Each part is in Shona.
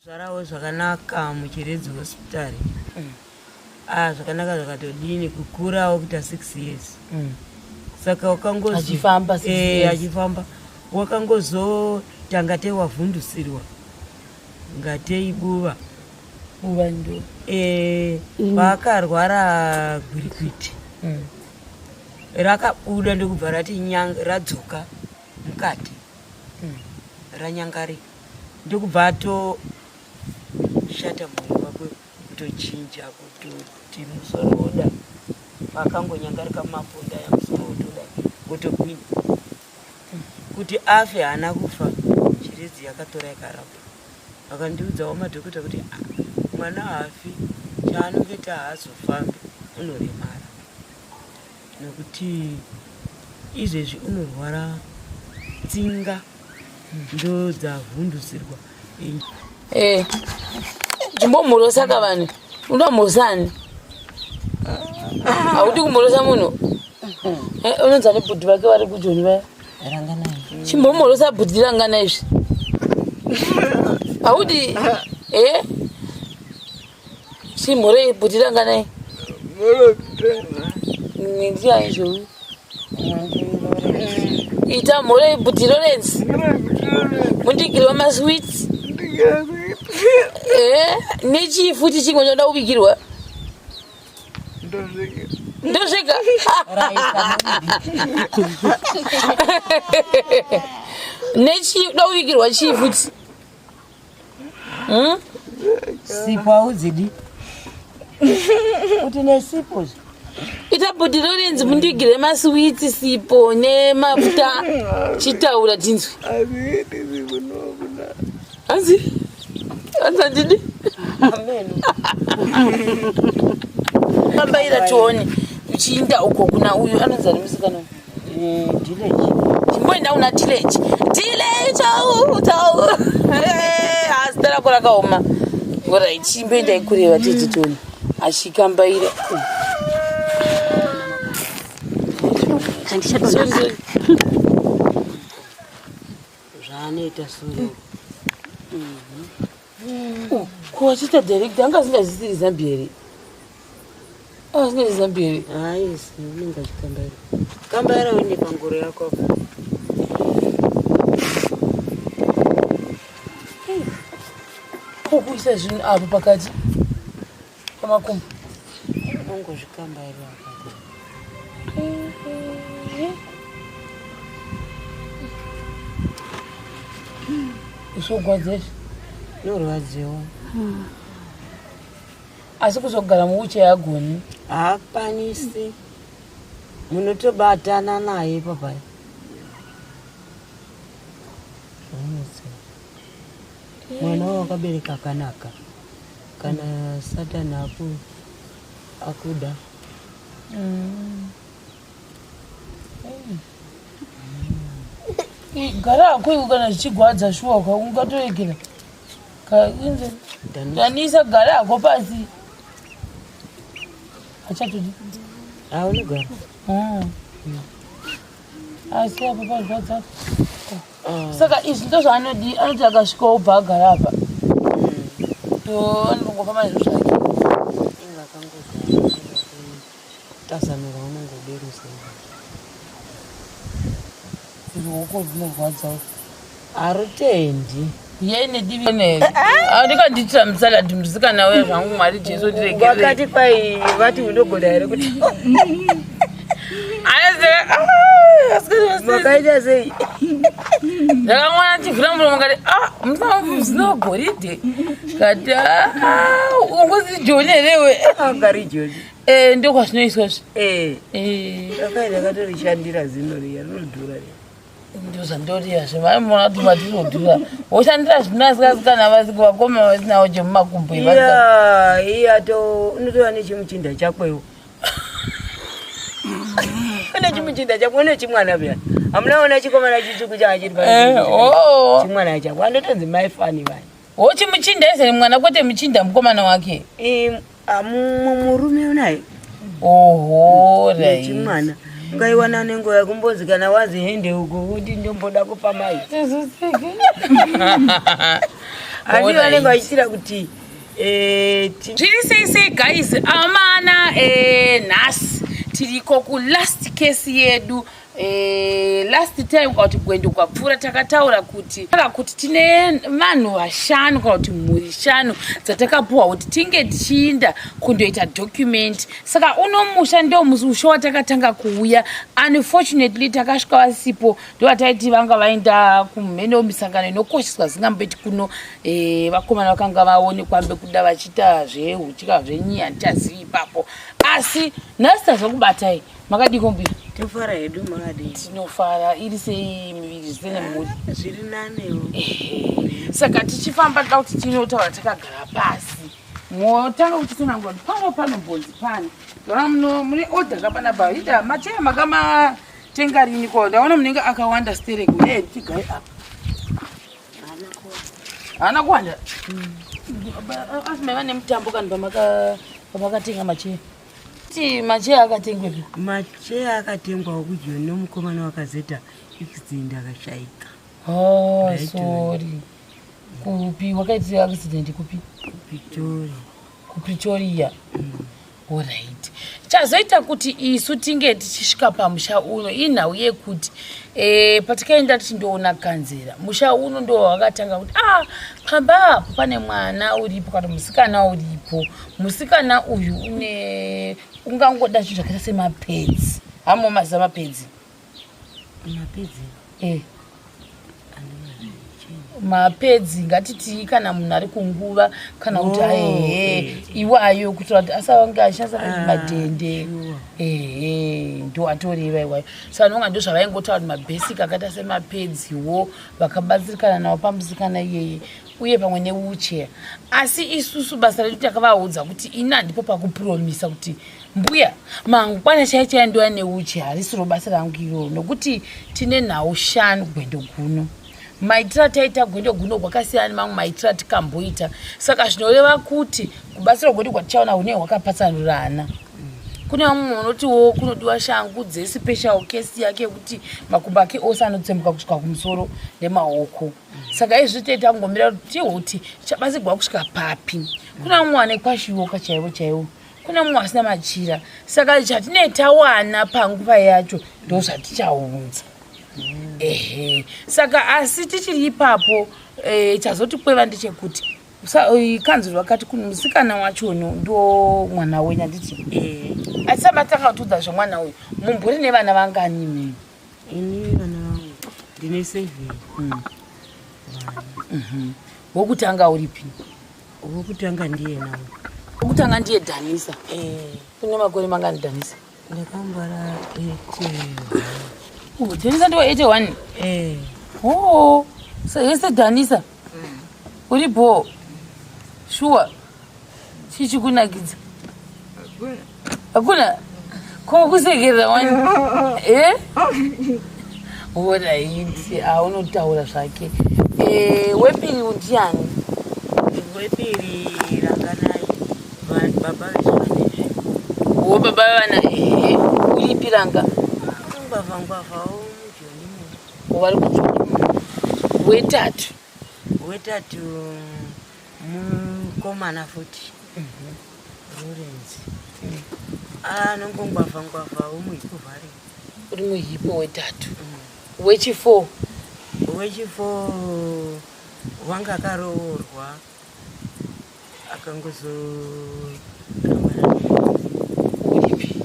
Zvarawo zvakanaka muChiredzi Hospital. Ah, zvakanaka zvakatodini kukurawo kuita 6 years. Saka wakangozo Achifamba six eh, years. achifamba wakangozotanga te wavhundusirwa ngatei buva Buva ndo. Eh, paakarwara gwirikwiti rakabuda ndokubva rati nyang- radzoka mukati ranyangarika ndokubva atoshata mwoyo wake kutochinja kutoti musoro woda pakangonyangarika mumapunda aya musoro wotoda wotogwinya kuti afe haana kufa. Chiredzi yakatora ikarapa, vakandiudzawo madhokota kuti "Ah, mwana haafi, chaanongoita haazofambi, unoremara nekuti izvezvi unorwara tsinga ndo dzavhundusirwa." Eh. Chimbomhorosa ka vanhu. Unoda kumhorosani? Haudi kumhorosa munhu? Eh, unonzi ane bhudhi vake vari kujoni vaya. Ranganai. Chimbomhorosa bhudhi rangana izvi. Haudi? Eh? Chimhorei bhudhi ranganai. Ndiani zvoyu? Ita mhorei bhudhi Lawrence. Mundigirwa masweets. Eh, nechii futi chimwe chinoda kubikirwa? Ndosvika. Nechii uda kubikirwa chii futi? Hmm? Sipo haudzidi kuti nesipo zve. Ita bhudhi Lawrence mundigire masweets, sipo nemafuta. Chitaura tinzwe. Hanzi? Hanzi handidi? Kambaira tione. Uchiinda uko kuna uyu anonzi ani musikana uyu? Eh, Dileji. Chimboenda kuna Dileji. Dileji tau tau. Eh, ah, zita rako rakaoma. Alright, chimboendai kureva tete tione. Achikambaira. Sorry, sorry. Zvaanoita sure. Oh, ko achiita direct anga asingazisiri Zambia here? Anga asingazisiri Zambia here? Haisi, unenge achikambaira. Kambaira uende pangoro yako apo. Ko kuisa zvinhu apo pakati pamakumbo. Unongozvikambaira akati. Usogwadza izvi. Norwadziwa. Asi kuzogara muwheelchair agoni. Haakwanisi. Munotobatana naye papaya. Zvaunotsa. Mwana wawakabereka akanaka. Kana Satani akuda. Gara hako iwe kana zvichigwadza shuwa ka ungatoregera. Ka inze Danisa gara hako pasi. Achatodi. Ah, unogara. Asi apa parwadza. Saka izvi ndozvaanodi anoti akasvika obva agara apa. To anongofamba nezvo zvake. Inga akangogara. Tazanura unongoberusa. Ruoko runorwadza. Harutendi. Yene divi ne. Andikanditira musalad musikana uya zvangu Mwari Jesu ndiregerere. Vakati kwai vati unogona here kuti makaita sei? Ndakamwana chivhura muromo kati ah musina goridhe. Kati ah ungozi Joni here we? Angari Joni. Eh ndokwazvinoiswa zvi. Eh. Eh Rakai ndakatorishandira zino riya rinodhura riya. Ndozvandoriya zvemaimona kuti matinodhura. Woshandira zvino asikasikana vasiko vakoma vasinawo chemumakumbo ivasa. Iya, iya to unotova nechimuchinda chakwewo. Une chimuchinda chakwe une chimwana pya. Hamuna ona chikomana chitsvuku changa chiri pa. Eh, oh. Chimwana chakwe anotonzi mai fani vani. Wochi muchinda ese mwana kwete muchinda mukomana wake. Eh, murume unaye. Oho, right. Chimwana. Ungaiwana nenguva yekumbonzi kana wazi hende uku kuti ndomboda kupa mai. Asi vanenge vachiitira kuti eh, Zviri sei sei guys, amana nhasi tiriko kulast case yedu. Last time kana kuti gwendo kwapfuura takataura kuti taura kuti tine vanhu vashanu kana kuti mhuri shanu dzatakapuwa kuti tinge tichiinda kundoita document. Saka uno musha ndo musha watakatanga kuuya. Unfortunately takasvika vasipo, ndovataiti vanga vaenda kumheno misangano inokosheswa zingambeti kuno. Vakomana vakanga vaonekwa mbekuda vachiita zvehutya zvenyi, handichazivi ipapo. Asi nhasi tazokubatai. Makadiko mbuya? Tofara hedu, makadii? Tinofara. Iri sei miviri zvise nemhuri? Zviri nanewo. Saka tichifamba toda kuti tinotaura takagara pasi, motanga kuchitsanangura kuti pano panombonzi pani. Ndaona muno mune order kapanapa ida macheya makamatenga rini ko? Ndaona munenge akawanda sterek. E, tigai apa haana kuwanda, asi maiva nemutambo kani pamakatenga macheya? Ti macheya akatengwepi? Macheya akatengwawo kuJoni nomukomana wakazoita accident akashaika. Oh, Right. sorry. Kupi wakaitira accident kupi? Pretoria. KuPretoria. Alright, chazoita kuti isu tinge tichisvika pamusha uno inhau yekuti patikaenda tichindoona kanzera, musha uno ndo wakatanga kuti ah, pamba apo pane mwana uripo kana musikana uripo. Musikana uyu une ungangoda zvinhu zvakaita semapads. Hamo maziva mapads? Mapads? Eh. Mapads ngatiti kana munhu ari kunguva kana kuti Oh, aehe iwayo kuitira kuti asavange achishandisa madhende. Ehe, ndo atoreva iwayo. Saka nonga ndo zvavaingotaura kuti mabasic akaita semapadswo vakabatsirikana nawo pamusikana iyeye, uye pamwe newheelchair. Asi isusu basa redu takavaudza kuti ini handipo pakupromisa kuti mbuya mangwana chai chai ndoya newheelchair, harisiro basa rangu iroro, nokuti tine nhau shanu gwendo guno. Maitiro ataita gwendo guno kwakasiyana nemamwe maitiro atikamboita, saka zvinoreva kuti kubatsirwa kwedu kwatichaona hune hwakapatsanurana. Kune vamwe vanotiwo kunodiwa shangu dzespecial case yake yekuti makumbo ake ose anotsemuka kusvika kumusoro nemaoko. Saka izvi toita kungomira kuti tihuti tichabatsirwa kusvika papi. Kuna vamwe vane kwashiwoka chaivo chaivo, kuna mumwe asina machira. Saka chatinee tawana panguva yacho ndo zvatichaunza. Ehe, saka asi tichiri ipapo, chazotikweva ndechekuti kanzuro vakati kuni musikana wachono ndo mwana wenyu, handiti? Asi samatanga kutiudza zvemwana uyu, mumburi nevana vangani imimi? Ini vana vangu ndine seven vana. Wokutanga uripi? Wokutanga ndiye nawo. Wokutanga ndiye Dhanisa? Eh. Une makore mangani Dhanisa? Ndakambara 81. Oh, Dhanisa ndiwo 81? Eh. Oh, so yese Dhanisa uri bho shuwa? Chii chikunakidza? Hakuna ko kusekerera wani. E, alright, aunotaura zvake. Wepiri ndiani? Wepiri Ranganai, baba vezvana izvi. Wo baba vevana, ehe. Uripi Ranga? Ngwavha ngwavhawo muJoni mu. Vari kuJoni. Wetatu? Wetatu mukomana futi, Lorenzi, anongongwavha ngwavhawo muhikuvhari. Uri muhipo wetatu. Wechifour? Wechifour wanga akaroorwa, akangozorambana. Uripi?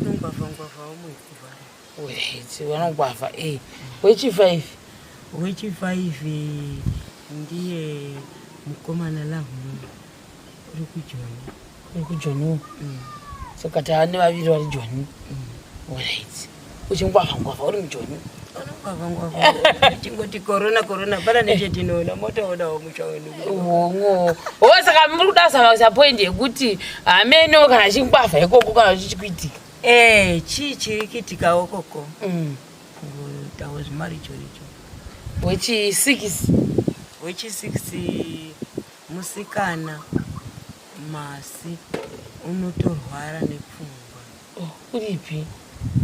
Unongwavha ngwavhawo muhikuvhari. Right, vanongwavha e. Wechifive? Wechifive ndiye mukomana Lahuno, uri kuJoni. Uri kuJoni. Saka taane vaviri vari Joni. Right, uchingwavha ngwavha uri muJoni. Unongwavha ngwavha, chingoti korona korona, pana nechetinoona motoonawo musha wedu. Hongo o, saka muri kuda zama point yekuti hameno kana chingwavha ikoko kana chichikuitika. Eh, chii chiri kuitikawo koko, kungoitawo zvimaricho richo. Wechi6? Wechi6 musikana Masi, unotorwara nepfungwa. Oh, uripi?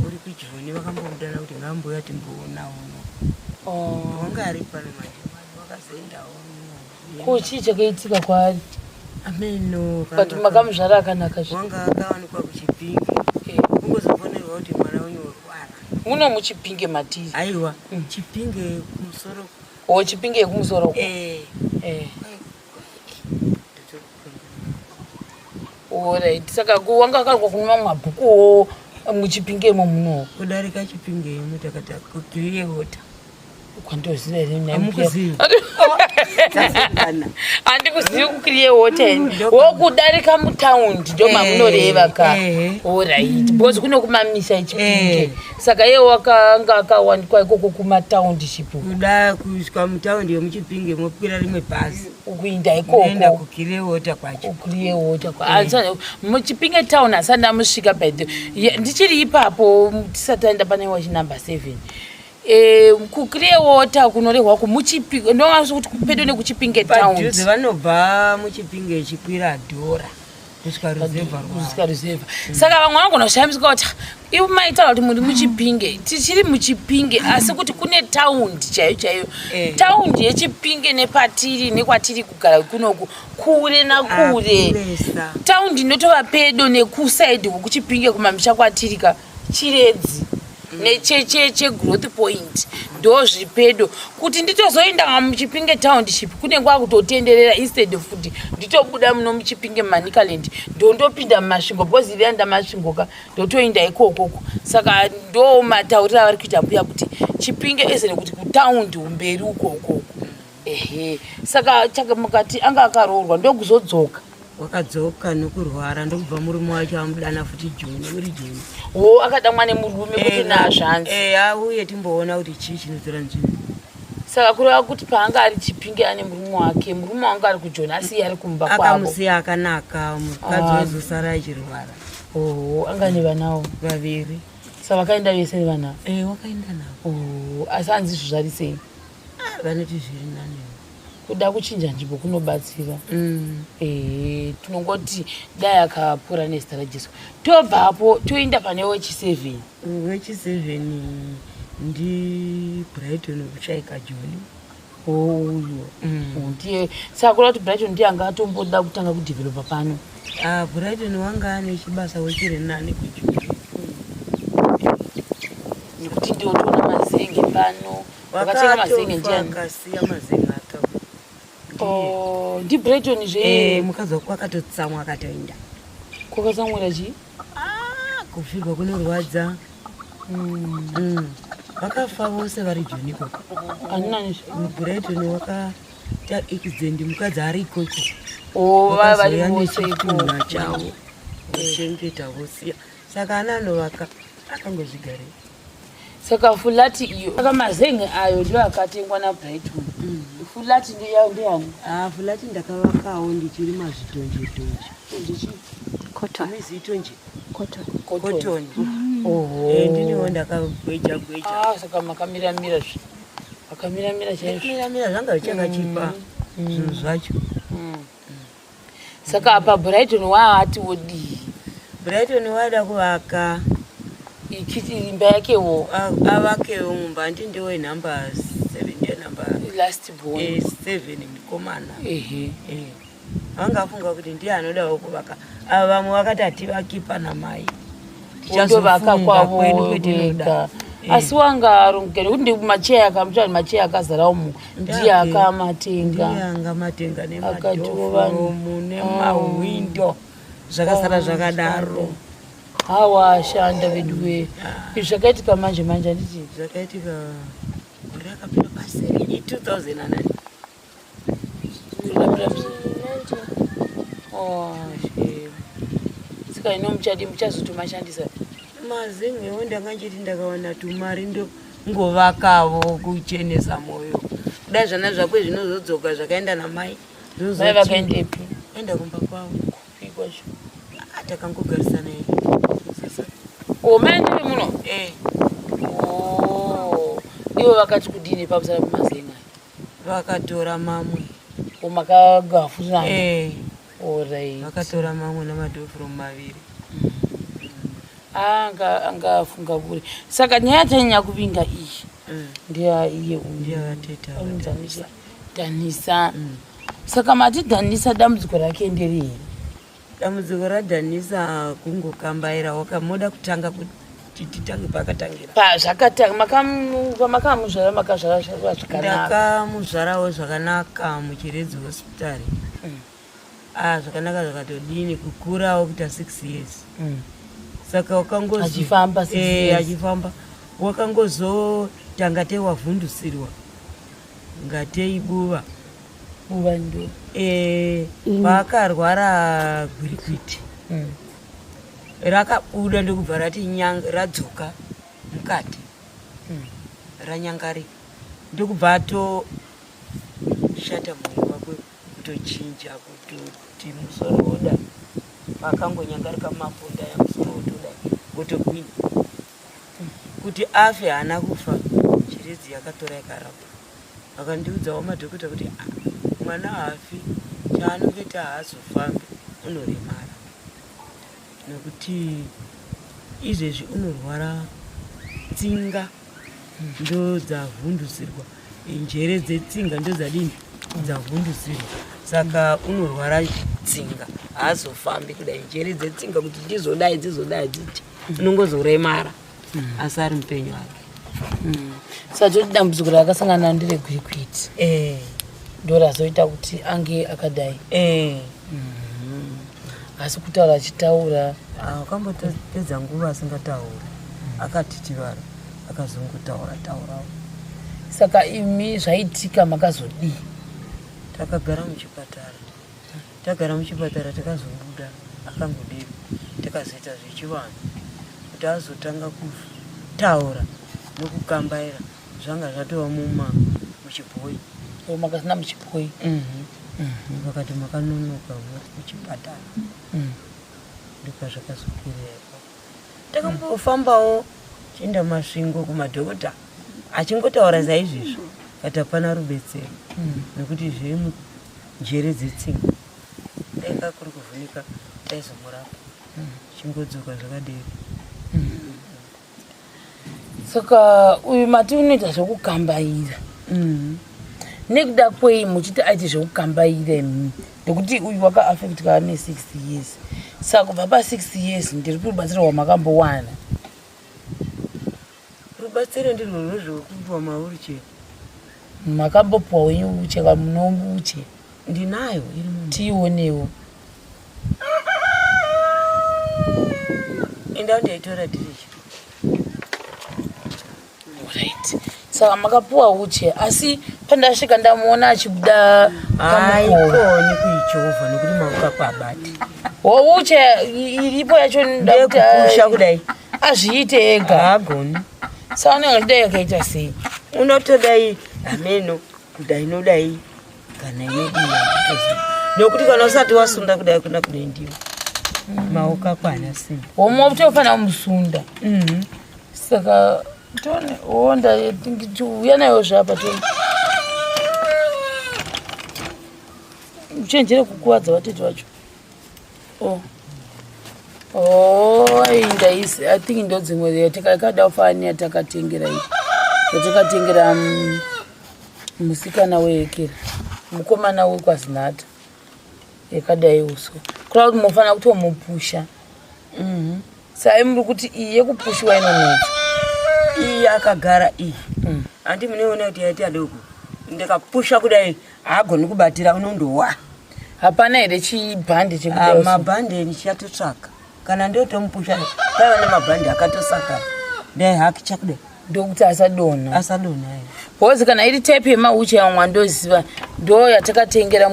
Uri kuJoni, vakambomudana kuti ngaamboya timboona uno. Oh. Wanga ari pano manje manje wakazoendawo. Ko chii chakaitika kwaari? Ameno. But makamuzvara akanaka zve. Wanga akawanikwa kuChipinge. Kungozofonerwa kuti mwana wenyu orwara. Muno muChipinge matiri? Aiwa, Chipinge kumusoro. O, Chipinge yekumusoro. Eh. Eh. Alright, saka wanga akarwa kune mamwe mabhukuwo muChipinge imo muno? Kudarika Chipinge imo, takati kuClearwater. Kwandoziva here? Hamukuzivi? Handikuzivi kuClearwater ini. Wokudarika mutaundi ndo mamunoreva ka? Eh. Alright, because kune kumamisa eChipinge. Saka iye wakanga akawanikwa ikoko kumataundi chipo? Kuda kusvika mutaundi yemuChipinge, mokwira rimwe bhazi. Kuinda Kuenda ikoko. kuClearwater kwacho. KuClearwater. MuChipinge town asati ndamusvika. By the ndichiri ipapo, tisati taenda pane wachinumber 7, kuClearwater kunorehwa kumuChipinge, ndongazi kuti pedo nekuChipinge town. Padhuze, vanobva muChipinge ichikwira dhora kusvika ruzevha rwavo. Kusvika ruzevha. Saka vamwe vanogona kushamisika kuti ivo maitaura kuti muri muChipinge. Tichiri muChipinge, asi kuti kune taundi chaiyo chaiyo. Taundi yeChipinge nepatiri, nekwatiri kugara kunoku, kure nakure. Akuresa. Taundi inotova pedo nekusaidi kwekuChipinge kumamisha kwatiri ka, Chiredzi nechegrowth point, ndo zvipedo. Kuti nditozoenda muChipinge township kunenge kwakutotenderera, instead of kuti nditobuda muno muChipinge muManicaland, ndondopinda muMasvingo, because irianda Masvingo ka, ndotoenda ikokoko. Saka ndo matauriro avari kuita mbuya kuti Chipinge ese nekuti kutaundi umberi ukokoko. Ehe, saka chaka mukati anga akaroorwa, ndokuzodzoka? Wakadzoka nokurwara, ndokubva murume wacho amudana futi Joni, uri Joni. Wo akadamwa nemurume kuti nazvanzi. Auye timboona kuti chii chinotora nzvimbo. Saka kureva kuti paanga ari Chipinge ane murume wake, murume wanga ari kuJoni, asi iye ari kumba kwavo? Akamusiya akanaka mukadzi. Ah. Wazosara achirwara. Oho, anga nevanawo? Vaviri. Saka vakaenda vese nevana? Wakaenda navo. Oho, asi hanzi izvo zvari sei? Ah, vanoti zviri nani. Kuda kuchinja nzvimbo kunobatsira. Tinongoti dai akapora nezita raJesu. Tobvapo toenda pane wechi7. Wechi7 ndiBrighton wekuchaika Joni. Uyo ndiye, saka kureva kuti Brighton ndiye anga atomboda kutanga kudhevhelopa pano? Ah, Brighton wanga ane chibasa wechiri nani kuJoni. Nekuti ndiwo toona mazenge pano. Wakatenga mazenge ndiani? Akasiya mazenge akafa. Oh, ndiBrighton zve? Mukadzi wako akatotsamwa, akatoenda. Kwakatsamwira chii? Ah, kufirwa kunorwadza. Vakafa vose vari Joni ikoko. Ani nani? Brighton wakaita accident, mukadzi ari ikoko. Oh, vari Vakazouya vose nechitunha ikoko. chavo, vochengeta, vosiya. Saka ana anovaka akangozvigarira. Saka fulati iyo, saka mazenge ayo ndo akatengwa naBrighton. Fulati ndeyani? Ah, fulati ndakavakawo ndichiri mazvitonje tonje. Cotton. Mizitonje. Cotton. Cotton. Oho. Ndiniwo ndakagweja gweja. Ah, saka makamiramira zve, makamiramira chaizvo. Miramira, zvanga zvichakachipa zvinhu zvacho. Saka apa Brighton waati wodii? Brighton wada kuvaka. Ikiti imba yakewo? Avakewo mumba, handi ndiwe nhamba 7, ndiye nhamba Last born. 7, mukomana. Ehe. Vanga afunga kuti ndiye anodawo kuvaka. Ava vamwe vakati hativaki pana mai. Wondovaka Tichazofunga kwavo kwedu kwetinoda. vega. Asi wanga arongeka, nekuti ndi macheya akamuti macheya akazara umu ndiye Ndake. akamatenga? Ndiye anga matenga. Akati vanhu- Nemadhoforomu nemahwindo zvakasara zvakadaro. Hawa, shanda veduwe. Izvi zvakaitika manje manje, handiti? Zvakaitika gore rakapera paseri, 2009. Oh, shame. Saka ino muchadi muchazotomashandisa? Mazengewo ndanga nchiti ndakawana tumari ndongovakavo kuchenesa mwoyo. Kudai zvana zvakwe zvinozodzoka zvakaenda namai. Mai vakaendepi? Enda kumba kwavo. Kupi kwacho? Ah, takangogarisana hedu. O, mai ndeve muno? Eh. Oh, ivo vakati kudini pamusana pemazenga? Vakatora mamwe. O, makagafurirana? Eh. Alright. Vakatora mamwe namadhoforomu maviri. Anga angafunga kure. Saka nyaya yatanyanya kuvinga iyi ndeya iye uyu. Ndiyavatete. Dhanisa. Saka mati Dhanisa dambudziko rake nderei? Dambudziko raDhanisa kungokambaira wakamoda kutanga kuti titange pakatangira. Pazvakatanga pamakamuzvara makazvara zvakanaka. Ndakamuzvarawo zvakanaka muChiredzi hospital. Ah, zvakanaka zvakatodini kukurawo kuita 6 years. Saka wakangozo Achifamba 6 years. Achifamba wakangozotanga te wavhundusirwa ngatei buva. Buva ndo. Paakarwara gwirikwiti rakabuda ndokubva rati radzoka mukati ranyangarika ndokubva atoshata mwoyo wake kutochinja kutoti musoro woda pakangonyangarika mapunda ya musoro wotoda wotogwina kuti afe haana kufa. Chiredzi yakatora ikarapa, akandiudzawo madhokota kuti "Ah, mwana haafi, chaanongoita haazofambi, unoremara nekuti izvezvi unorwara tsinga ndo dzavhundusirwa, njere dzetsinga ndo dzadini dzavhundusirwa, saka unorwara tsinga haazofambi kudai, njere dzetsinga kuti dzizodai dzizodai dziti unongozoremara asi ari mupenyu hake. Saka toti dambudziko raakasangana naro nderegwirikwiti ndo razoita kuti ange akadai. Asi kutaura achitaura? Akambotopedza nguva asingatauri, akatitivara, akazongotaura taurawo. Saka imi zvaitika makazodii? Takagara muchipatara, tagara muchipatara, takazobuda akangodero, takazoita zvechivanhu kuti azotanga kutaura nokukambaira zvanga zvatova muma muchibhoyi. O, makasina muchibhoyi? Vakati makanonoka muri kuchipatara, ndopazvakazoperera ipapo. Takambofambawo chienda Masvingo kumadhokota achingotaura saizvezvo, kati hapana rubetsero nekuti zviri munjere dzetsinga, dai kuri kuvhunika taizomurapa, chingodzoka zvakadero. Saka uyu mati unoita zvekukambaira nekuda kwei muchiti aite zvekukambaira imi, nekuti uyu wakaafectwa ne6 years? Saka kubva pa6 years ndiri kurubatsiro rwamakambowana? Rubatsiro ndirwo rwezvekupiwa mawheelchair. Makambopiwa wenyu wheelchair kamuno wheelchair? Ndinayo iri mumba. Tiionewo. Inda ndaitora dhirichi. Right, saka makapiwa wheelchair, asi pandasvika ndamuona achibuda kamukova. Haikoni kuichovha nekuti maoko ako abati. Wheelchair iripo yacho ndoda kuti ndekupusha kudai. Azviite ega? Haagoni. Saka unenge achidai akaita sei? Unotodai hameno kudai inodai kana inodii, handitozivi, nekuti kana usati wasunda kudai kuna kunoendiwa maoko ako haana simba. Homwe utofanira kumusunda. Saka tone onda uya nayo zvapa tone, uchenjere kukuvadza vatete vacho. Oh, ndaisi, I think ndo dzimwe yatakada kufanira yatakatengera iyi, yatakatengera musikana wehekera, mukomana wekwazinata, yakadai uso kureva kuti munofanira kutomupusha. Sai muri kuti iyi yekupushiwa inonetsa? Iyi akagara iyi, handi munoiona kuti yaita doko, ndikapusha kudai haagoni kubatira, unondowa. Hapana here chibhande Ah, chekudai? Mabhande ndichatotsvaka, kana ndotomupusha paiva nemabhande akatosakara, ndaihakicha kudai. Ndokuti asadonha. Asadonha. Because kana iri type yemawheelchair yamwe andoziva ndo yatakatengera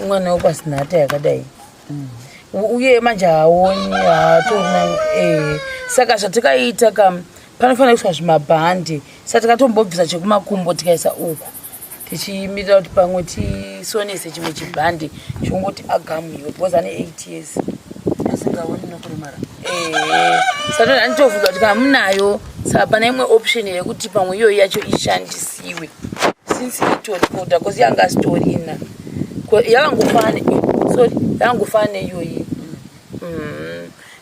mwana wekwazinata yakadai. Uye manje haaoni, haatorina. Saka zvatakaita kam panofanira kuiswa zvimabhande, saka takatombobvisa chekumakumbo tikaisa uku tichimirira kuti pamwe tisonese chimwe chibhande chongoti agamuiwe, because ane 8 years. Asingaoni nokuremara. Saka anditofunga kuti kana munayo, saka pane imwe option yekuti pamwe iyoyi yacho ishandisiwe since itoripo, because yanga asitorina, yakangofana, sorry, yakangofana neiyoyi.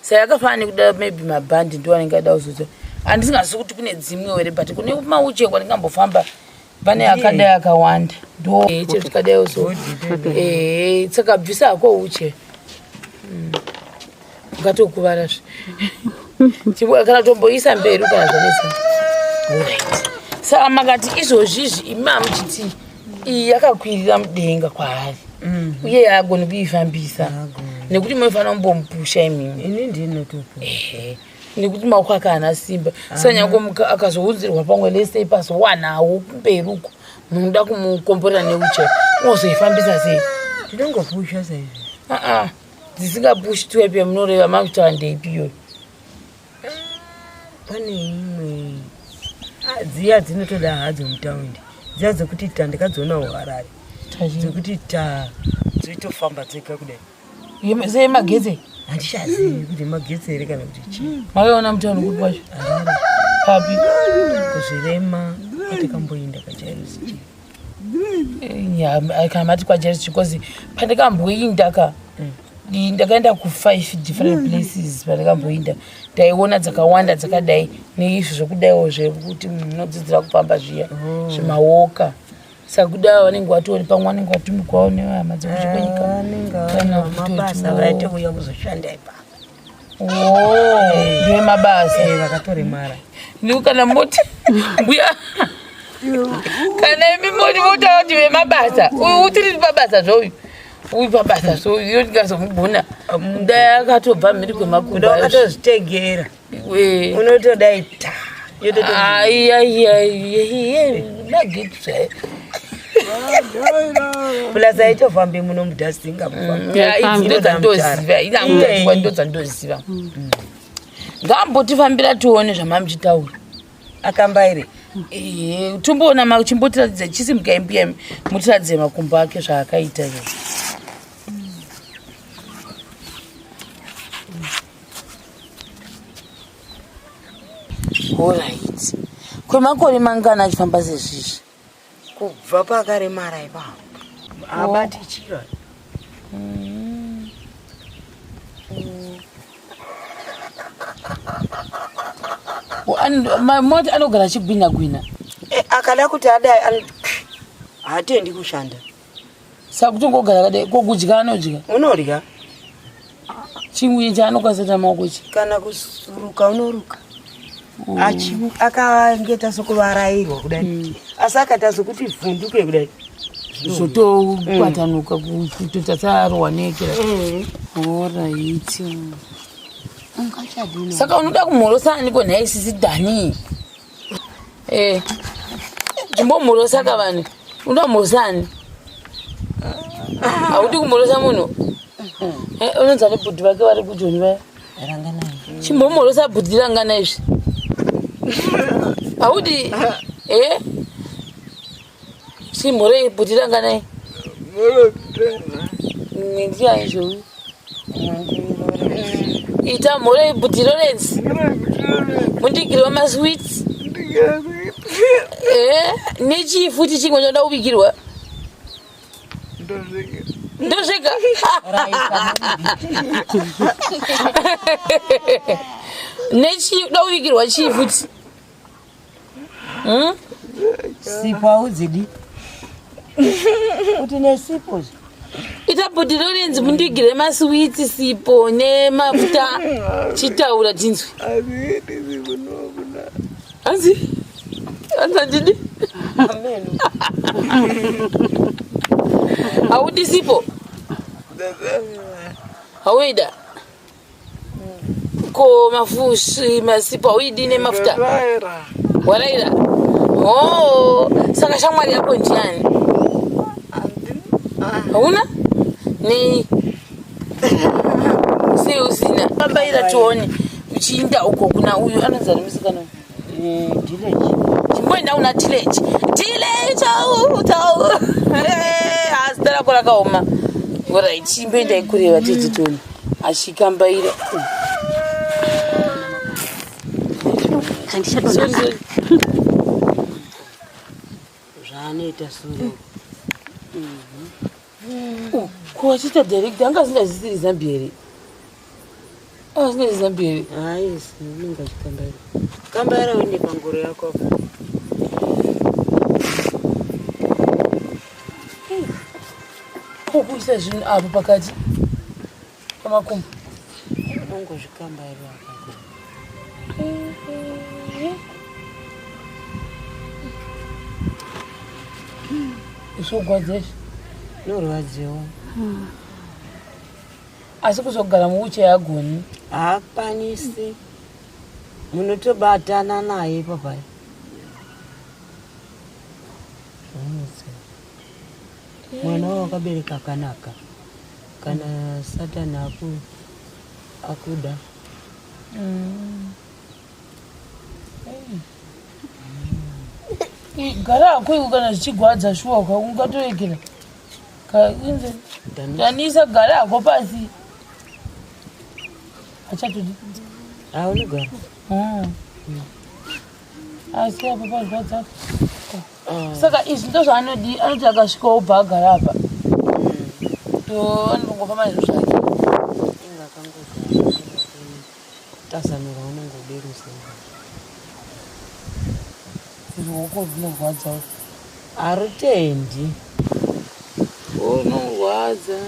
Saka yakafanana nekuda maybe mabhandi ndo anenge ada kuzoita. Handisingazivi kuti kune dzimwe here but kune mauche kwandingambofamba pane akadai akawanda. Ndo chero tikadai so. Eh, saka bvisa hako uche. Ungatokuvara zve. Chibuya kana tomboisa mberi kana zvanetsa. Alright. Saka makati izvozvizvi imi hamuchiti iyi yakakwirira mudenga kwaari. Uye haagoni kuifambisa. Nekuti munofanira kumbomupusha imimi. Ini ndinotopa. Ehe. Nekuti maoko ake haana simba. Saka nyangwe akazounzirwa pamwe lese pazowanawo kumberi uko munoda kumukomborera neuche unozoifambisa sei? Tinongopusha saizvi. Aa, dzisingapushi twepe munoreva makutaura ndeipi iyoyo? Pane imwe dziya dzinotoda hadzo mutaundi, dziya dzekuti ta ndakadzionawo Harare, dzekuti ta dzoitofamba dzega kudai. Seyemagetsi? Handichazivi kuti magetsi here kana kuti chii. Makaiona mutaundi kupi kwacho? Harare. Papi? Kuzvirema kwatakamboenda kwaJairos chii. Kana mati kwaJairos because pandakamboinda ka ndakaenda ku5 different places pandakamboinda ndaiona dzakawanda dzakadai neizvi zvekudaiwo zvekuti munodzidzira kufamba zviya zvimaoka. Saka kudai vanenge vatori pamwe vanenge vatumikwawo nehama dzekuchikwenyika kana mabasa vaitouya kuzoshanda ipapo. Ndiwe mabasa vakatoremara. Kana moti mbuya kana imi moti motaura kuti vemabasa uyu utiri pabasa zvouyu uyu pabasa so iyo ndingazomugona dai akatobva mhiri kwemakumbo wakatozvitegera unotodai ta mageti plus aitofambi muno mudhasti ndodzandoziva ndodzandoziva ngambotifambira tione zvamamuchitaura. Akambaire. Tomboona chimbotiratidza chisimukai mbuya mutiratidze makumbo ake zvaakaita izvo. Alright. Kwemakore mangani achifamba sezvizvi? Kubva pakaremara ipapo. Abati chiro. Moti anogara achigwina gwina. Akada kuti adai haatendi kushanda. Saka kutongogara kadai kokudya anodya. Unodya. Chimwe chaanokwanisa kuita maoko chi. Kana kusuruka unoruka. Akangeta sokuvarairwa kudai. Asi akaita sokuti vhunduke kudai. Zvotokwatanuka kutoita searohwa nekera. Alright. Saka unoda kumhorosa aniko nhai sisi Dhani? Chimbomhorosa ka vanhu. Unoda kumhorosa ani? Haudi kumhorosa munhu? Unonzi ane bhudhi vake vari kujoni vaya. Chimbomhorosa bhudhi rangana izvi. Haudi? Chimhorei bhudhi ranganai. Ndiani zvoyu? Ita mhorei bhudhi Lawrence. Mundigirwa masweets. Nechii futi chimwe chinoda kubikirwa? Ndozvega. Nechii uda kubikirwa chii futi? Sipo haudzidi. Kuti nesipo. Ita bhudhi Lawrence mundigire masweets, sipo nemafuta. Chitaura tinzwe. Hanzi? Hanzi handidi? Haudi sipo? Hauida? Ko mafushi masipo hauidi nemafuta? Waraira. Oh, saka shamwari yako ndiani? Hauna? Nei? Sei usina? Fambaira tione. Uchiinda uko kuna uyu anonzi ani musikana uyu? Dileji. Chimboenda una Dileji. Dileji au tau. Zita rako rakaoma. Alright, chimboenda kureva tete tione. Achikambaira. Sorry, sorry. Zvaanoita sure. Ko achiita direct anga asingazisiri Zambia here? Asine zambia here? Haisi, unenge achikambaira. Kambaira uende pangoro yako apo. Ko kuisa zvinhu apo pakati pamakumbo. Unongozvikambaira akadai. Zvogwadza izvi. Norwadziwa. Asi kuzogara muwheelchair hagoni. Haakwanisi. Munotobatana naye ipapa. Mwana wakabereka akanaka. Kana Satani aku akuda. Gara hako iko kana zvichigwadza shuwa ungatoregera. Inzi Danisa gara hako pasi. Achatodi. Ah, unogara. Ah. Asi apa parwadza. Saka izvi ndozvaanodi anoti akasvika obva agara apa. To anongofamba nezvo zvake. Inga akangogara. Tazanura unongoberusa. Ruoko runorwadza. Harutendi. Runorwadza.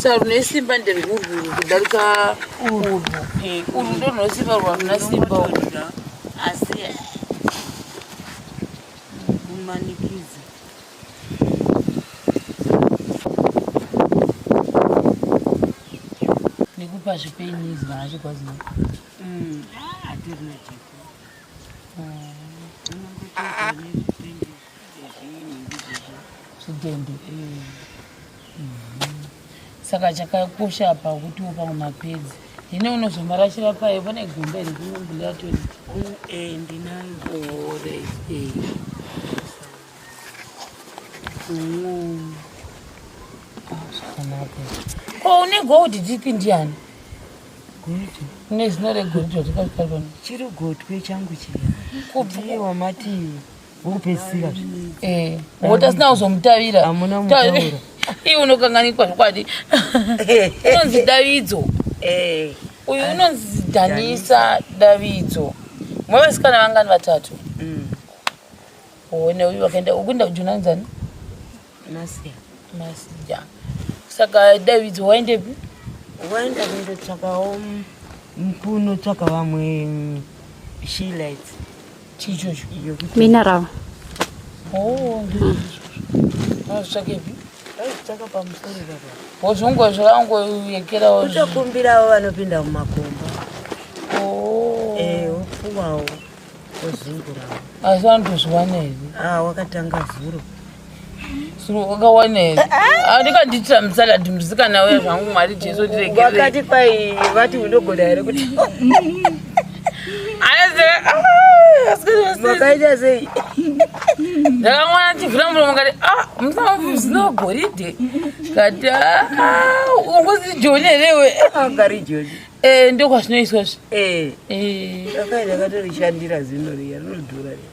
Saka rune simba nderwurwu kudarika urwu. Eh, urwu ndo rune simba urwu haruna simba urwu. Asi kumanikidza. Nekupa zvipeinizi vana chigwazi. Hatirina jeko. Zvidhende. Saka chakakosha apa kuti pamwe mapedzi. Hino unozomarashira paye pane gomba here kunombulira toilet. Eh, ndinayo. Oh, right. Eh. Mm. Ah, zvakanaka. Ko une gold teeth ndiani? Gold. Une zino regold ratikapari pano. Chiri gotwe changu chiya. Ndiye wamati wokupedzisira zve. Eh, woti asina kuzomutavira. Hamuna mutaura. Iye unokanganikwa zvokwadi. Unonzi Davidzo. Eh, Uyu unonzi Danisa Davidzo. Mwe vasikana vangani vatatu? One uyu vakaenda ukuenda kujunanzani? Nasia. Masiya. Saka Davidzo waendepi? Waenda kundotsvakawo kunotsvaka vamwe shelites Chichocho. yokuti Mineral. Oh, ndizvo. Azvitsvakepi? vaitsvaka pamusoro papa. Wozvongo zvakangoyekerawo. Kutokumbirawo vanopinda mumakomba. Oh. Eh, wopuwawo wozungurawo. Asi vanotozviwana here? Ah, wakatanga zuro. Suru wakawana here? Andikanditira musalad musikana uya zvangu Mwari Jesu ndiregerere. Wakati kwai vati unogona here kuti makaita sei? Ndakamwana chivhura muromo ngati ah musana zino goridhe. Kati ah ungozi Joni here iwe? Angari Joni. Eh ndokwazvinoiswa zvi. Eh, Eh rakaenda rakatorichandira zino riya rinodhura riya.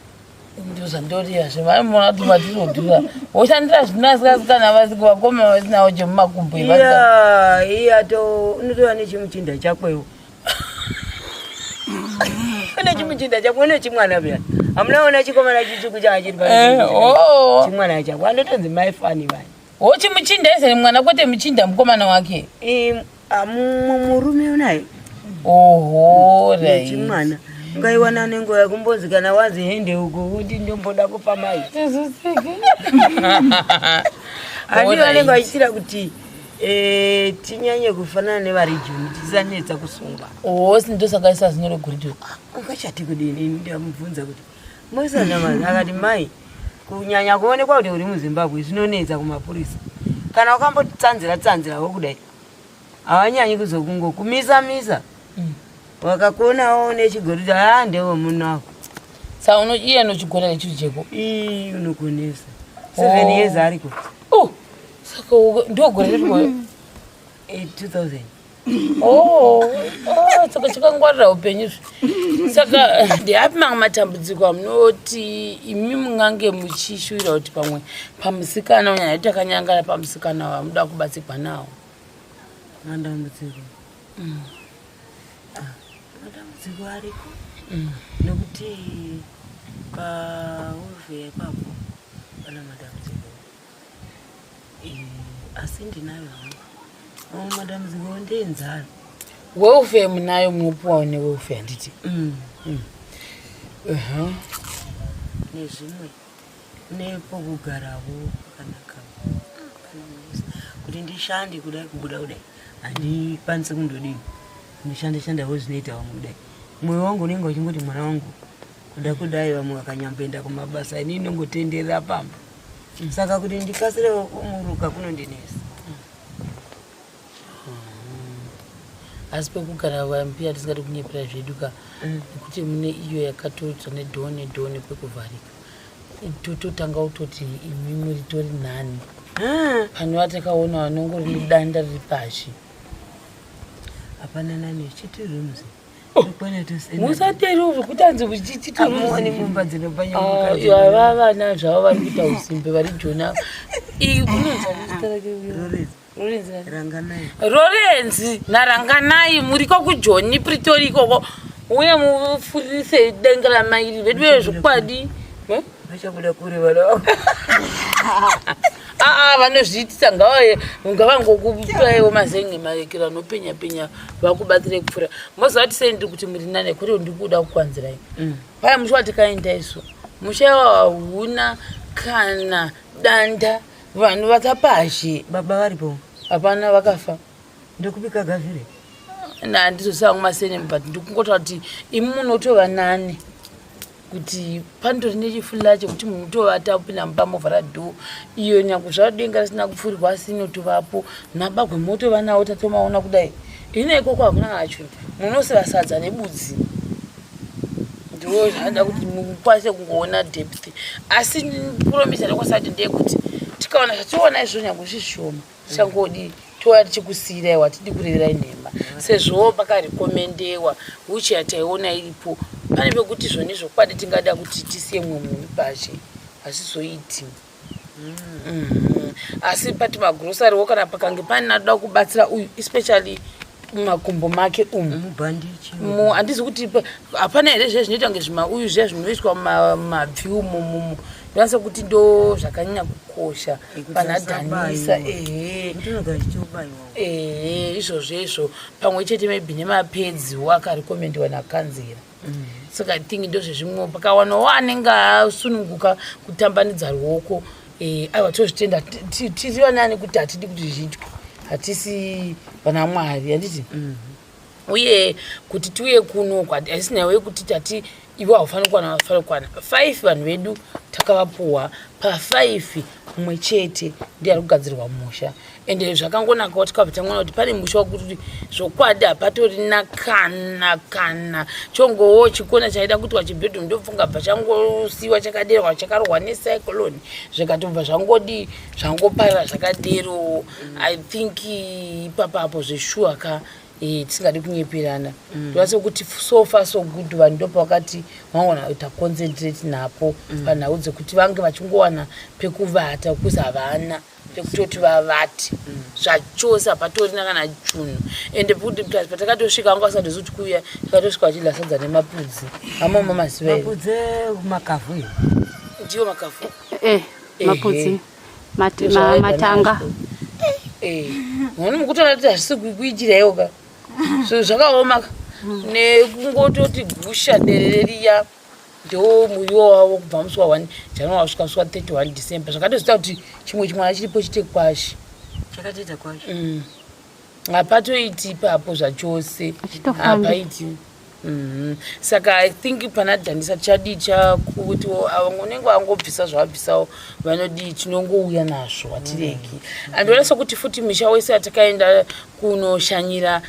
ndozvandoriya zve vaimona kuti matinodhura. Woshandira zvino asikasikana vasiko vakoma vasinawo chemumakumbo Iya, iya to unotova nechimuchinda chakwewo. Une chimuchinda chakwe une chimwana pya. Hamuna chikomana chitsvuku changa chiri Eh, pa. oh. Chimwana chakwe anotonzi mai fani vani. Wochi muchinda ese mwana kwete muchinda mukomana wake. Murume unaye Oho, right. nechimwana. Ungaiwana nenguva yekumbonzi kana wazi hende uko kuti ndomboda kupa mai. Handi vanenge vachiitira kuti eh, tinyanye kufanana nevarijoni tisanetsa kusungwa. Oh, ndosaka isa zino regoridhe. Ungachati kudini? Ndamubvunza kuti moisana akati mai kunyanya kuonekwa kuti uri muZimbabwe zvinonetsa kumapurisa. Kana wakambotsanzira tsanzirawo kudai havanyanyi kuzokungokumisa misa. Wakakuonawo nechigoridhe haa ndewe muno Sa uno iye anochigona nechiri cheko. Ii unogonesa. 7 Oh. years ariko. Oh, saka ndogore riri Eh, 2000. Oh, oh, saka chakangwarira upenyu izvi. Saka ndeapi mamwe matambudziko amunoti imi mungange muchishuvira kuti pamwe pamusikana unyanya kuti takanyangara pamusikana wamuda kubatsirwa nawo? Mandambudziko. Matambudziko ariko nekuti paovhe ipapo pana matambudziko. Asi ndinayo hangu. Mamwe matambudziko ndeenzara. Welfare munayo, munopuwawo newelfare, handiti? Nezvimwe nepokugarawo pakanaka. Kuti ndishande kudai, kubuda kudai, handikwanisi kundodini, kundishanda shandawo zvinoita vamwe kudai. Mwoyo wangu unenge uchingoti mwana wangu kuda kudai, vamwe vakanyamboenda kumabasa, inini ndongotenderera pamba. Saka kuti ndikasirewo kumuruka kunondinesa. Asi pekugara vambiya, tisingadi kunyepera zvedu ka, nekuti mune iyo yakatoitwa nedoor nedoor nepekuvharika, tototanga kutoti imi muri tori nani pane vatakaona vanongori nedanda riri pashi. Hapana nani, chiti rooms. Musatero zvekuti anzi Amuoni mumba dzinopanya. Ava vana zvavo vari kuita usimbe vari jona. Iyi unonzi Ranganai. Rorenzi naRanganai, muriko kuJoni, Pretoria ikoko, uye mufurise denga ramairi vedu vezvokwadi. Eh? Vachabuda kure vana vangu. Aa, vanozviitisa ngavangokupai mazenge marekero anopenya penya, vakubatsire kupfuura. Moziva kuti sei ndiri kuti muri nane? Kwete kuti ndikuda kukwanzirai. Paya musha watikaenda isu, musha iwawo hauna kana danda, vanhu vatapazhe. Baba varipo? Hapana, vakafa. Ndokubika gavhire. Handizosangu masene, but ndikungotaura kuti imi munotova nani, kuti panotori nechifula chekuti munhu utovata, upinda mumba movhara door iyo, nyange zvaro denga risina kupfurirwa, asi inotovapo. Nabagwe motova nawo, tatomaona kudai. Ine ikoko hakuna kana chinhu, munoseva sadza nebudzi. Ndo zvanoda kuti mukwanise kungoona depth. Asi promisa nekwasati ndeyekuti tikaona zvationa izvo, nyange zvishoma, tichangodi touya tichikusiyirai. Hatidi kureverai nhema, sezvo pakarekomendewa wheelchair taiona iripo. Pane pekuti zvoni zvokwadi tingada kuti tisiye mumwe munhu pashe, hazvizoiti. Asi pati magrosariwo, kana pakange pane anoda kubatsira uyu, especially mumakumbo make umu. Mubhandichi. Handizi kuti hapana here zviya zvinoita kunge zvimauyu zviya zvinoiswa mumabvi umu mumu? Ndinasa kuti ndo zvakanyanya kukosha pana Dhanisa, ehe. Ndinoga chichobaiwa. Ehe, izvozvo izvo, pamwe chete maybe nemapedziwo akarekomendiwa nakanzera. Saka I think ndozvezvimwewo, pakawanawo anenge asununguka kutambanidza ruoko, aiwa, tozvitenda. Tiri vanani kuti hatidi kuti zviitwe, hatisi vana Mwari, handiti? Uye kuti tiuye kuno haisi nhau yekuti tati iwe haufaniri kuwana, vafaniri kuwana five. Vanhu vedu takavapuhwa pafive, mumwe chete ndiye ari kugadzirwa musha. Ende zvakangonakawo, tikabva tangoona kuti pane musha wekuti zvokwadi hapatorina kana chongowo chikona chaida kuti wachibedroom, ndofunga bva changosiyiwa chakaderwa, chakarohwa necyclone, zvikatobva zvangodi zvangoparara zvakadero. I think ipapapo zveshuwa ka, tisingadi kunyeperana, ndovase kuti so far so good. Vanhu ndopavakati vangona kuita concentrate napo panhau dzekuti vange vachingowana pekuvata, kuzi havana pekutoti vavati zvachose, hapatorina kana chunhu. Ende pekuti patakatosvika vanga vasatozi kuti kuuya, takatosvika vachidya sadza nemapudzi. Hamama maziva here? Mapudzi makavhu iyo. Ndiwo makavhu. Mapudzi. Matanga. Mwana mukutaura kuti hazvisi kuitiraiwo ka, zvinhu zvakaoma ka, nekungototi gusha derere riya ndo muriwo wavo kubva musi wa1 January kusvika musi wa31 December. Zvakatozoita kuti chimwe chimwana chiripo chite kwashi. Chakatoita kwacho. Hapatoiti ipapo zvachose. Hachitofambi. Hapaiti. Saka I think pana Dhanisa chadii chakuti unenge wangobvisa zvavabvisawo, vanodii, tinongouya nazvo, hatiregi. Andiona sekuti futi misha wese yatakaenda kunoshanyira,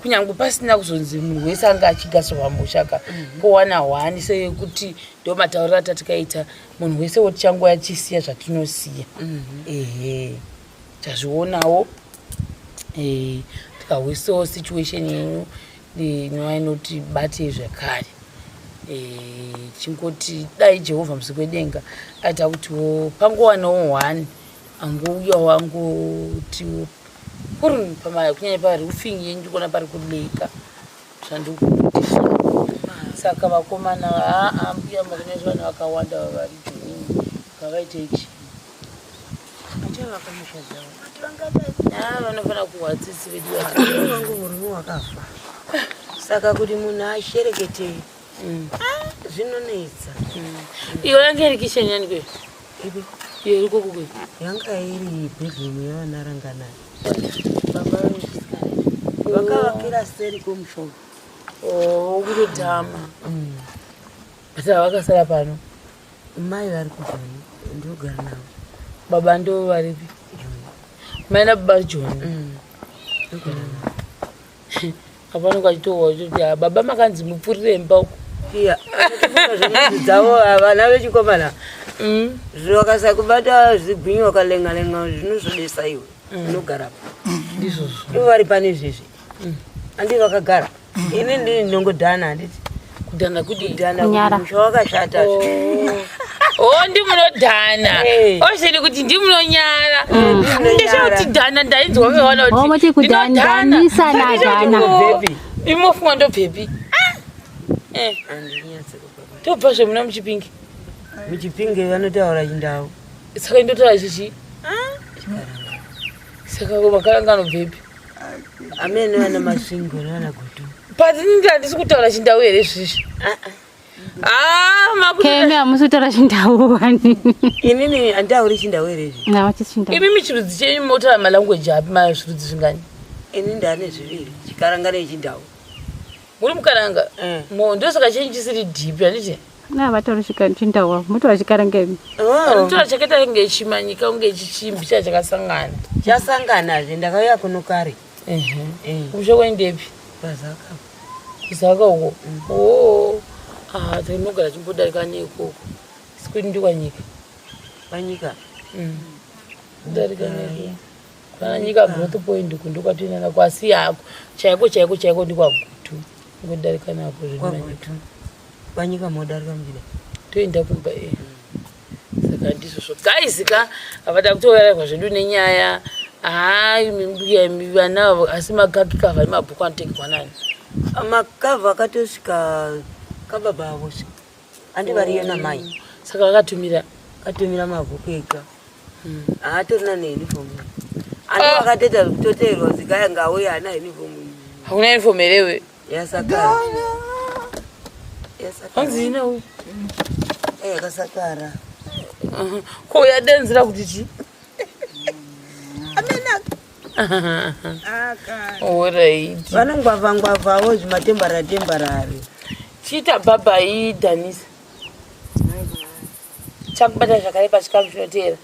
kunyange pasina kuzonzi munhu wese anga achigasirwa musha ka, powana hwani sekuti ndo matauriro atatikaita, munhu wese wotichanguva chisiya zvatinosiya. Ehe, tazvionawo, tikahwisawo situation yenyu inova inoti batei zvakare. Chingoti dai Jehovha musiki wedenga aita kutiwo pangowanawo one angouyawo angotiwo kuri kunyanya paroofing yenyu, ndikuona pari kuleka. Ndikuti saka vakomana, aa, mbuya, makune vanhu vakawanda vari Joni, ngavaite action. Achavaka musha dzavo. Ati vangadai. A, vanofanira kuhwa tsitsi vedu. Wangu murume wakafa, saka kuti munhu asherekete zvinonetsa. Iyo yange iri kitchen yani kwe? Ipi? Iyo iri koko kwe? Yanga iri bedroom yavana Ranganai, baba vechisikana vakavakira seri kwomusha. Oh, kutotama, but havakasara pano? Mai vari kuJoni, ndogara navo. Baba ndo varipi? Joni. Mai nababa Joni? Ndogara navo. Hapano kachitohwa kuti, "Ah, baba, makanzi mupfurire mba uko." Iya, zvemudzi dzavo vana vechikomana zvakasakubata zvigwinyi, wakalenga-lenga, zvinozvodesa iwe unogarapo. Ndizvozvo. Ivo vari pane izvezvi, handi vakagara, ini ndini ndinongodhana, handiti? Kudhana kudii? Kudhana. Kunyara. Kuti musha wakashata. O, ndimunodhana. Eh. Osiri kuti ndimunonyara. Ndimunonyara. Ndechekuti dhana ndainzwa vakawana. Oh, muti kudhandanisa nadhana. Ndobvepi? Imofunga ndobvepi? Eh, Handinyatsi kubva. Tobva zvemuna muChipingi. MuChipinge vanotaura Chindau. Saka indotaura chichi? Saka makaranga anobvepi? Amene vana Masvingo nevana Gutu. Patini handisi kutaura Chindau here zvisvi? Ah, makuti Keme, hamusi kutaura Chindau wani. Inini handitauri Chindau here izvi? Nawachisi Chindau. Imi michirudzi chenyu motaura malanguage api? Mazvirudzi zvingani? Ini ndane zviviri, Chikaranga neChindau. Muri muKaranga? Eh. Mo ndosaka chenyu chisiri deep, handiti? Na vatauri Chindau, mutora Chikaranga imi. Oh, Anotaura chakaita kunge Chimanyika, kunge chichimbi cha chakasangana. Chasanganazve, ndakauya kuno kare. Eh. Kumusha kwendepi? Pazaka. Kuzaka uko? Oo, ah, tinogara chimbodarika neikoko, sikuti ndikwanyika. Panyika. Kudarika neko kwana Nyika Growth Point, ku ndokwatoinana kwasi hako chaiko chaiko chaiko, ndikwaGutu, ngodarika nako zvinonyika. KwaGutu panyika modarika muchida. Toenda kumba e. Saka ndizvozvo guys ka, havada kutorairwa zvedu nenyaya. Hai, mbuya, vana avo, asi makaki cover emabhuku anotengerwa nani? Macover akatosvika kababa avo, handi variyo namai. Saka vakatumira? Katumira mabhuku ega, haatorina neuniform, andi vakatoita kutoteerwa zikaya ngauye haana uniform. Hakuna uniform herewe? Yasakara, yasakara. Hanzi inawe? Yakasakara. Ko yadenzera kuti chi? Alright. Vanongwavha ngwavhawo zvimatemporary temporary. Chiita bhabhai, Dhanisa. Chakubatai zvakare pachikamu chinoteera.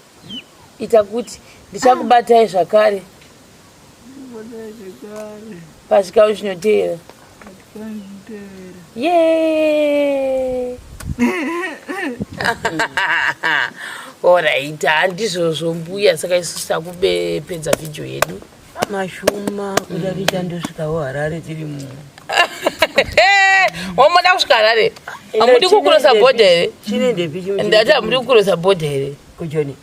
Ita kuti ndichakubatai zvakare pachikamu chinoteera. Ye, alright, handizvozvo mbuya. Saka isusu takupedza vhidhiyo yedu. Mashuma kuda tichandosvikawo Harare tiri mu Wamoda kusvika Harare? Hamudi kukurosa bhodha here? Chinendepi? Ndati hamudi kukurosa bhodha here? KuJoni?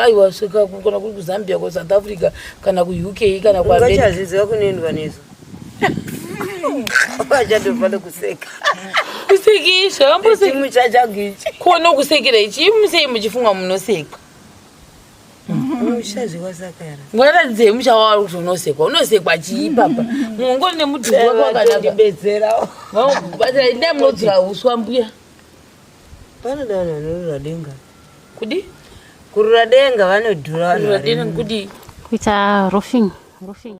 Aiwa, svika kana kuri kuZambia, kuSouth Africa, kana kuUK, kana kuAmerica. Ungachaziziva kunoendwa nesu, vachatofana kuseka. Kusekisha vamboseka. Chimuchachagu ichi. Kuona kusekera ichi, imusei muchifunga munoseka. Mushazi wasakara. Ngoratidze musha wauri kuti unosekwa, unosekwa chii papa? Mungori nemudhuri wako wakanaka. Ndibetserawo. Batsira, ndai munodzura uswa, mbuya. Panoda vanhu vanorura denga. Kudi? Kurura denga vanodhura vanhu. Kurura denga kudi? Kuita roofing, roofing.